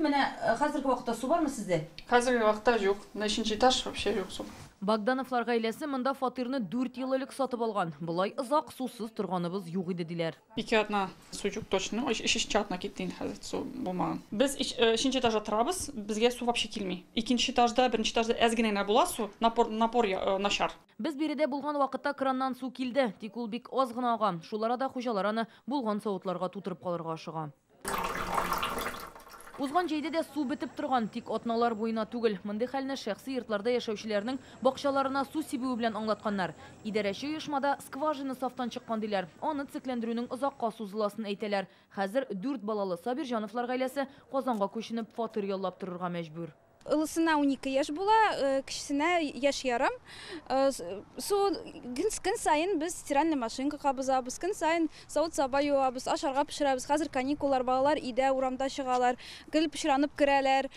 Менә хәзерге вакытта су бармы сездә? Хәзерге вакытта юк. Менә өченче этаж вообще юк су. Богдановлар гаиләсе монда фатирны 4 ел элек сатып алган. Болай озак сусыз торганыбыз юк иде, диләр. 2 атна су юк точно. Өченче атна китте инде хәзер су булмаган. Без өченче этажда торабыз, безгә су вообще килми. Икенче этажда, беренче этажда әз генә генә була су, напор начар. Без биредә булган вакытта краннан су килде, тик ул бик аз гына ага. Шул арада хуҗалар аны булган савытларга тутырып калырга ашыга. Узган җәйдә дә су бетеп торган, тик атналар буена түгел. Мондый хәлне шәхси йортларда яшәүчеләрнең бакчаларына су сибүе белән аңлатканнар. Идарәче оешмада скважина сафтан чыккан диләр. Аны төзекләндерүнең озакка сузыласын әйтәләр. Хәзер 4 балалы Сабирҗановлар гаиләсе Казанга күченеп фатир яллап торырга мәҗбүр. Ылысына 12 яшь була, кечесенә яшь ярым. Су көн саен без стиральный машинка кабызабыз, көн саен савыт-саба юабыз, ашарга пешерәбез. Хәзер каникуллар, балалар өйдә, урамда чыгалар, гел пычранып керәләр.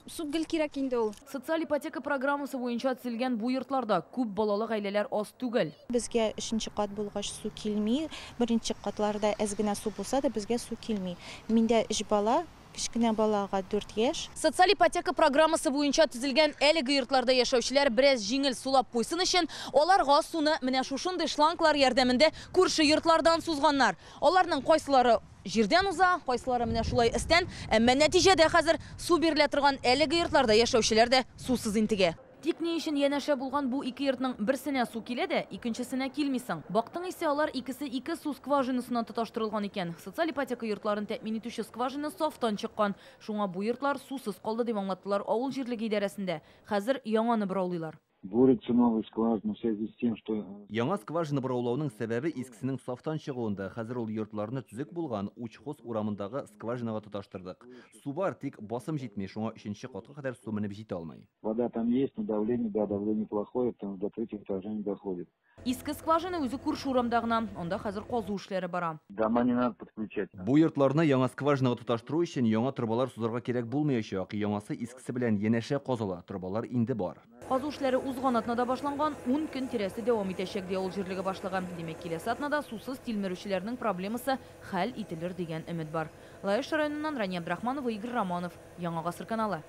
Су гел кирәк инде ул. Социаль ипотека программасы буенча төзелгән бу йортларда күп балалы гаиләләр аз түгел. Безгә өченче кат булгач су килми, беренче катларда әз генә су булса да безгә су килми. Миндә 3 бала. Кечкенә балага 4 яшь. Социаль ипотека программасы буенча төзелгән әлеге йортларда яшәүчеләр бераз җиңел сулап куйсын өчен, аларга суны менә шушындый шланглар ярдәмендә күрше йортлардан сузганнар. Аларның кайсылары җирдән уза, кайсылары менә шулай өстән, әмма нәтиҗәдә хәзер су бирелә торган әлеге йортларда яшәүчеләр дә сусыз интегә. Тик ни өчен янәшә булган бу ике йортның берсенә су килә дә, икенчесенә килмисең? Бактың исә алар икесе ике су скважинасыннан тоташтырылган икән. Социаль ипотека йортларын тәэмин итүче скважина сафтан чыккан. Шуңа бу йортлар сусыз калды дип аңлаттылар авыл җирлеге идарәсендә. Хәзер яңаны бораулыйлар. Бурится новая скважина в связи с тем, что Яңа скважина бораулауның сәбәбе искесенең сафтан чыгуында. Хәзер ул йортларны төзек булган Учхоз урамындагы скважинага тоташтырдык. Су бар, тик басым җитми, шуңа өченче катка кадәр су менеп җитә алмый. Вода там есть, но давление, да, давление плохое, там до третьего этажа не доходит. Иске скважина үзе күрше урамда гына, анда хәзер казу эшләре бара. Дома не надо подключать. Бу йортларны яңа скважинага тоташтыру өчен яңа торбалар сузарга кирәк булмаячак. Яңасы искесе белән янәшә казыла, торбалар инде бар. Казу эшләре узган атнада башланган, 10 көн тирәсе дәвам итәчәк, ди авыл җирлеге башлыгы. Димәк, киләсе атнада сусыз тилмерүчеләрнең проблемасы хәл ителер дигән өмет бар. Лаеш районыннан Рания Абдрахманова, Игорь Романов, Яңа Гасыр каналы.